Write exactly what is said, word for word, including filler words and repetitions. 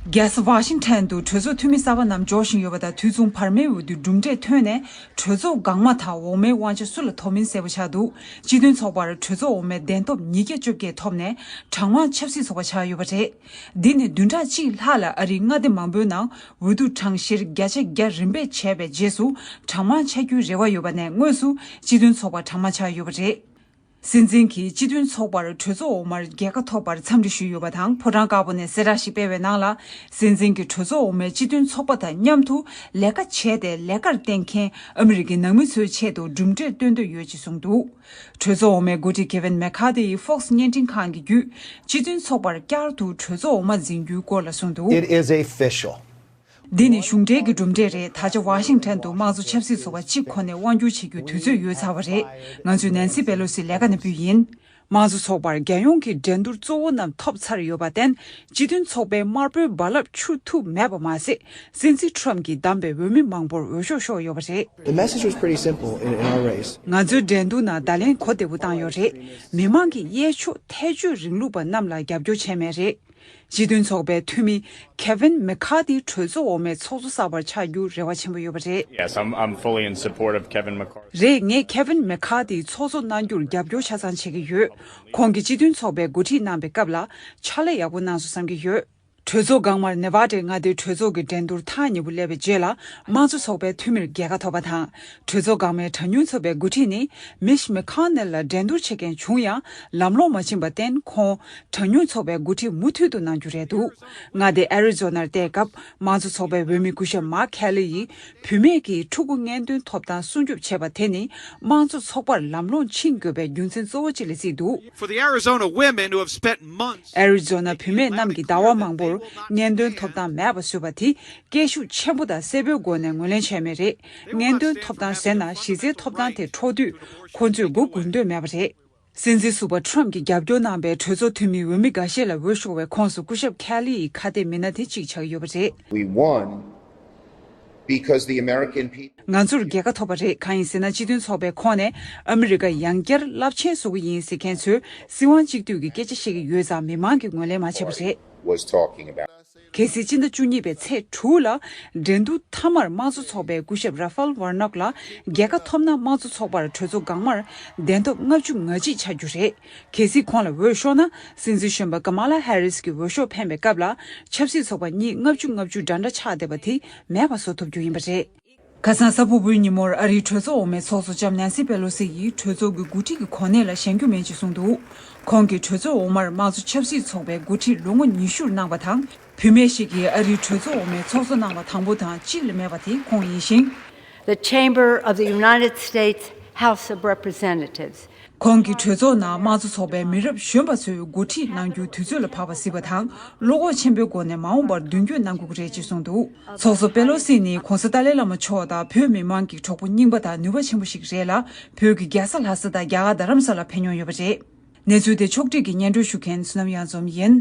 རྒྱལ་ས་ཝ་ཤིང་ཊོན་དུ་གྲོས་ཚོགས་འཐུས་མི་གསར་པ་རྣམས་འབྱོར་བཞིན་ཡོད་པ་དང་། དུས་མཚུངས་བར་མའི་འོས་བསྡུའི་གྲུབ་འབྲས་ཐོན་ནས་གྲོས་ཚོགས་འགག་མ་ཐག་འོག་མའི་དབང་ཆ་སུ་ལ་ཐོབ་མིན་གསལ་པོ་ཆགས་འདུག་སྤྱི་མཐུན་ཚོགས་པར་གྲོས་ཚོགས་འོག་མའི་གདན་ཐོབ་ཉིས་བརྒྱ་བཅོ་བརྒྱད་ཐོབ་ནས་གྲངས་མང་ཆབ་སྲིད་ཚོགས་པ་ཆགས་ཡོད་པ་རེད། འདི་ནི་བདུན་ཕྲག་གཅིག་ལྷག་ལ་ཨ་རིའི་མངའ་སྡེ་མང་པོའི་ནང་འོས་བསྡུ་གྲངས་བཤེར་བརྒྱ་ཆ་བརྒྱ་རིམ་པས་བྱས་པའི་རྗེས་སུ་གྲངས་མང་ཆགས་རྒྱུའི་རེ་བ་ཡོད་པ་ནས་དངོས་སུ་སྤྱི་མཐུན་ཚོགས་པ་གྲངས་མང་ཆགས་ཡོད་པ་རེད། སྲིད་འཛིན་གྱིས་སྤྱི་མཐུན་ཚོགས་པར་གྲོས་ཚོགས་འོག་མར་རྒྱལ་ཁ་ཐོབ་པར་འཚམས་འདྲི་ཞུས་ཡོད་པ་དང་། ཕོ་བྲང་དཀར་པོ་ནས་གསལ་བསྒྲགས་ཤིག་སྤེལ་བའི་ནང་ལ། སྲིད་འཛིན་གྱིས་གྲོས་ཚོགས་འོག་མའི་སྤྱི་མཐུན་ཚོགས་པ་དང་མཉམ་དུ་ལས་ཀ་བྱས་ཏེ། ལས་ཀར་བརྟེན་མཁན་ཨ་མི་རི་ཀའི་ནང་མི་ཚོའི་ཆེད་དུ་གྲུབ་འབྲས་སྟོན་འདོད་ཡོད་ཅེས་གསུངས་འདུག་གྲོས་ཚོགས་འོག་མའི་འགོ་ཁྲིད་ཀེ་ཝིན་མེ་ཁ་ཏི་ཡིས་ཧྥོག་སི་བརྙན་འཕྲིན་ཁང་གི་བརྒྱུད། སྤྱི་མཐུན་ཚོགས་པར་བསྐྱར་དུ་གྲོས་ཚོགས་འོག་མ་འཛིན་རྒྱུའི་སྐོར་ལ་གསུངས་འདུག It is official. འདི་ནི་གཞུང་འབྲེལ་གྱི་གྲུབ་འབྲས་རེད། ད་ཆ་ཝ་ཤིང་ཊོན་དུ་དམངས་གཙོ་ཆབ་སྲིད་ཚོགས་པ་གཅིག་ཁོ་ནས་དབང་སྒྱུར་བྱེད་རྒྱུའི་དུས་ཚོད་ཡོལ་ཚར་བ་རེད། ང་ཚོས་ནན་སི་པེ་ལོ་སིའི་ལས་ཀ་ནས་ཕུལ་ཡིན། དམངས་གཙོ་ཚོགས་པར་རྒྱལ་ཡོངས་ཀྱི་འགྲན་བསྡུར་གཙོ་བོ་རྣམས་ཐོབ་ཚར་ཡོད་པར་བརྟེན། སྤྱི་མཐུན་ཚོགས་པའི་དམར་པོའི་རྦ་རླབས་འཕྱུར་ཐུབ་མེད་པ་མ་ཟད། སྲིད་འཛིན་ཊྲམ་གྱིས་བདམས་པའི་འོས་མི་མང་པོར་འོས་ཤོག་ཤོར་ཡོད་པ་རེད། The message was pretty simple in, in our race. ང་ཚོའི་འགྲན་བསྡུར་ནང་བརྡ་ལན་གོ་བདེ་པོ་བཏང་ཡོད་རེད། མི་མང་གིས་གཡས་ཕྱོགས་ཐལ་ཆོས་རིང་ལུགས་པ་རྣམས་ལ་རྒྱབ་སྐྱོར་བྱས་མེད་རེད། སྤྱི་མཐུན་ཚོགས་པའི་འཐུས་མི་ཁེ་ཝིན་མེ་ཁ་ཏི་གྲོས་ཚོགས་འོག་མའི་ཚོགས་གཙོ་གསར་པར་ཆགས་རྒྱུར་རེ་བ་ཆེན་པོ་ཡོད་པ་རེད། Yes, I'm, I'm fully in support of Kevin McCarthy. རེད། ངས་ཁེ་ཝིན་མེ་ཁ་ཏི་ཚོགས་གཙོ་གནང་རྒྱུར་རྒྱབ་སྐྱོར་ཆ་ཚང་བྱེད་ཀྱི་ཡོད། ཁོང་གིས་སྤྱི་མཐུན་ཚོགས་པའི་འགོ་ཁྲིད་གནང་པའི་སྐབས་ལ་ཕྱག་ལས་ཡག་པོ་གནང་སོང་བསམ་གྱི་ཡོད། གྲོས་ཚོགས་འགག་མར་ནེ་བྷ་ཌའི་མངའ་སྡེའི་གྲོས་ཚོགས་ཀྱི་འགྲན་བསྡུར་ཐག་ཉེ་པོ་སླེབས་པའི་རྗེས་ལ། དམངས་གཙོ་ཚོགས་པའི་འཐུས་མིར་རྒྱལ་ཁ་ཐོབ་པ་དང་། གྲོས་ཚོགས་འགག་མའི་གྲངས་ཉུང་ཚོགས་པའི་འགོ་ཁྲིད་ནི་མིཆ་མེ་ཁོ་ནེལ་ལ་འགྲན་བསྡུར་བྱེད་མཁན་བྱུང་ཡང་། ལམ་ལྷོང་མ་ཕྱིན་པར་བརྟེན། ཁོང་གྲངས་ཉུང་ཚོགས་པའི་འགོ་ཁྲིད་མུ་མཐུད་དུ་གནང་རྒྱུ་རེད་འདུག་མངའ་སྡེ་ཨེ་རི་ཛོ་ནར་བལྟས་སྐབས། དམངས་གཙོ་ཚོགས་པའི་འོས་མི་སྐུ་ཞབས་མཱག་ཁེ་ལི་ཡིས། བུད་མེད་ཀྱིས་ཕྲུ་གུ་གཉེན་སྟོན་ཐོབ་ཐང་སྲུང་སྐྱོབ་བྱས་པ་དེ་ནི། དམངས་གཙོ་ཚོགས་པར་ལམ་ལྷོང་ཕྱིན་དགོས་པའི་རྒྱུ་མཚན་གཙོ་བོ་གཅིག་ལ་བརྩིས་འདུག For the Arizona women who have spent months ཨེ་རི་ཛོ་ན་བུད་མེད་རྣམས་ཀྱིས་ཟླ་བ་མང་པོར་གཉེན་སྟོན་ཐོབ་ཐང་མེད་པ་བཟོས་པ་དེ། སྐད་ཤུགས་ཆེན་པོ་དང་གསལ་པོའི་སྒོ་ནས་ངོས་ལེན་བྱས་མེད་རེད། གཉེན་སྟོན་ཐོབ་ཐང་ཟེར་ན། གཞི་རྩའི་ཐོབ་ཐང་དེ་འཕྲོག་དུས། ཁོ་ཚོས་མགོ་སྒུར་འདོད་མེད་པ་རེད། སྲིད་འཛིན་ཟུར་པ་ཊྲམ་གྱིས་རྒྱབ་སྐྱོར་གནང་པའི་གྲོས་ཚོགས་འཐུས་མི་འོས་མི་འགའ་ཤས་ལ་འོས་ཤོར་བའི་ཁོངས་སུ་སྐུ་ཞབས་ཁེ་ལི་ཡི་ཁ་གཏད་མི་སྣ་དེ་གཅིག་ཆགས་ཡོད་པ་རེད། We won because the American people. ང་ཚོར་རྒྱལ་ཁ་ཐོབ་པ་རེད། གང་ཡིན་ཟེར་ན། སྤྱི་མཐུན་ཚོགས་པའི་ཁོངས་ནས་ཨ་མི་རི་ཀ་ཡང་བསྐྱར་རླབས་ཆེན་བཟོ་གི་ཡིན་ཟེར་མཁན་ཚོས་སྲིད་དབང་གཅིག་སྡུད་ཀྱི་སྐད་ཆ་བཤད་ཀྱི་ཡོད་ཙང་། མི་མང་གིས་ངོས་ལེན་མ་བྱས་པ་རེད། Was talking about. གལ་སྲིད་སྤྱི་ཟླ་བཅུ་གཉིས་པའི་ཚེས་དྲུག་ལ་འགྲན་བསྡུར་མཐའ་མར་དམངས་གཙོ་ཚོགས་པའི་སྐུ་ཞབས་ར་ཧྥལ་ཝར་ནོག་ལ་རྒྱལ་ཁ་ཐོབ་ན། དམངས་གཙོ་ཚོགས་པར་གྲོས་ཚོགས་འགག་མར་གདན་ཐོབ་ལྔ་བཅུ་ང་གཅིག་ཆགས་རྒྱུ་རེད། གལ་སྲིད་ཁོང་ལ་འོས་ཤོར་ན། སྲིད་འཛིན་གཞོན་པ་ཀ་མ་ལ་ཧེ་རིས་ཀྱི་འོས་ཤོག་འཕེན་པའི་སྐབས་ལ། ཆབ་སྲིད་ཚོགས་པ་གཉིས་ལྔ་བཅུ་ལྔ་བཅུ་འདྲ་འདྲ་ཆགས་བསྡད་པ་དེ་མེད་པ་བཟོ་ཐུབ་རྒྱུ་ཡིན་པ་རེད། ཁ་སང་གཟའ་ཕུར་བུའི་ཉིན་མོར་ཨ་རིའི་གྲོས་ཚོགས་འོག་མའི་ཚོགས་གཙོ་ལྕམ་ནན་སི་པེ་ལོ་སི་ཡིས་གྲོས་ཚོགས་ཀྱི་འགོ་ཁྲིད་ཀྱི་གོ་གནས་ལ་བཞེངས་རྒྱུ་མིན་ཅེས་གསུངས་འདུག་ཁོང་གིས་གྲོས་ཚོགས་འོག་མར་དམངས་གཙོ་ཆབ་སྲིད་ཚོགས་པའི་འགོ་ཁྲིད་ལོ་ངོ་ཉི་ཤུར་གནང་བ་དང་། བུད་མེད་ཞིག་གིས་ཨ་རིའི་གྲོས་ཚོགས་འོག་མའི་ཚོགས་གཙོ་གནང་བ་དང་པོ་དང་གཅིག་ལས་མེད་པ་དེ་ཁོང་ཡིན་ཞིང་། The Chamber of the United States House of Representatives. ཁོང་གིས་གྲོས་ཚོགས་ནང་དམངས་གཙོ་ཚོགས་པའི་མི་རབས་གཞོན་པ་ཚོའི་འགོ་ཁྲིད་གནང་རྒྱུའི་དུས་ཚོད་ལ་བབས་པ་གཟིགས་པ་དང་། བློ་ཁོག་ཆེན་པོའི་སྒོ་ནས་མ་འོངས་པར་མདུན་སྐྱོད་གནང་དགོས་ཀྱི་རེད་ཅེས་གསུངས་འདུག་ཚོགས་གཙོ་པེ་ལོ་སི་ནི་༧གོང་ས་ཏཱ་ལའི་བླ་མ་མཆོག་དང་བོད་མི་མང་གི་གྲོགས་པོ་རྙིང་པ་དང་ནུས་པ་ཆེན་པོ་ཞིག་རེད་ལ། བོད་ཀྱི་རྒྱལ་ས་ལྷ་ས་དང་རྒྱ་གར་རྡ་རམ་ས་ལར་ཕེབས་མྱོང་ཡོད་པ་རེད། གནས་ཚུལ་དེ་ཕྱོགས་སྒྲིག་གིས་སྙན་སྒྲོན་ཞུ་མཁན་བསོད་ནམས་གཡང་འཛོམས་ཡིན།